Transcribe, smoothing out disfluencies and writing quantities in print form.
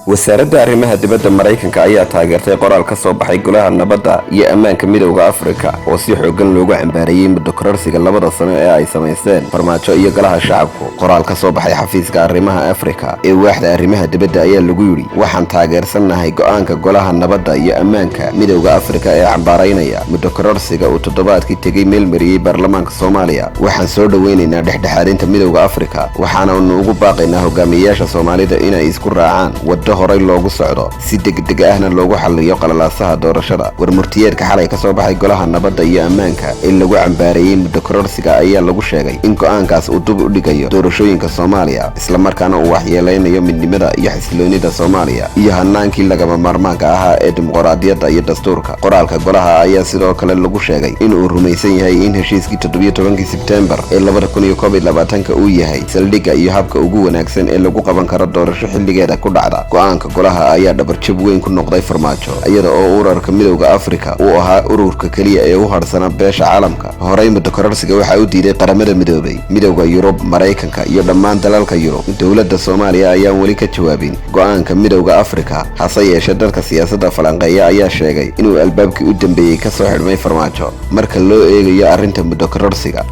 Wasaaradda Arrimaha Dibadda Maraykanka ayaa taageertay qoraal ka soo baxay Golaha Nabadda iyo Ammaanka Midowda Afrika oo si xooggan loogu cambaareeyey muddo kororsiga 2da sano ee ay samaysteen Farmaajo iyo Golaha Shacabku. Qoraal ka soo baxay xafiiska arrimaha Afrika ee waaxda arrimaha dibadda ayaa lagu yidhi: "Waxaan taageersannahay go'aanka Golaha Nabadda iyo Ammaanka Midowda Afrika ee cambaaraynaya muddo kororsiga uu toddobaadkii tegey meelmariyey baarlamaanka Soomaaliya. Waxaan soo dhoweynaynaa dhexdhexaadinta Midowda Afrika, waxaananu ugu baaqaynaa hogaamiyeyaasha Soomaalida inay isku raacaan waddo horay loogu socdo, si degdeg ahna loogu xalliyo qalalaasaha doorashada." Warmurtiyeedka xalay ka soo baxay Golaha Nabadda iyo Ammaanka ee lagu cambaareeyey muddo kororsiga ayaa lagu sheegay in go'aankaas uu dib u dhigayo doorashooyinka Soomaaliya, islamarkaana uu waxyeeleynayo midnimada iyo xasiloonida Soomaaliya iyo hanaankii lagama maarmaanka ahaa ee dimuqraadiyadda iyo dastuurka. Qoraalka golaha ayaa sidoo kale lagu sheegay in uu rumaysan yahay in heshiiskii 17-kii Sebtembar ee 2021-ka uu yahay saldhigga iyo habka ugu wanaagsan ee lagu qaban karo doorasho xilligeeda ku dhacda. Go'aanka golaha ayaa dhabarjab weyn ku noqday Farmaajo, iyada oo urarka Midowda Afrika uu ahaa ururka keliya ee u hadhsana beesha caalamka. Horey muddo kororsiga waxaa u diiday Qaramada Midoobay, Midowda Yurub, Maraykanka iyo dhammaan dalalka Yurub. Dowladda Soomaaliya ayaan weli ka jawaabin go'aanka Midowda Afrika. Hase yeeshee, dadka siyaasadda falanqeeya ayaa sheegay inuu albaabkii u dambeeyey kasoo xidhmay Farmaajo marka loo eegayo arrinta muddo kororsiga.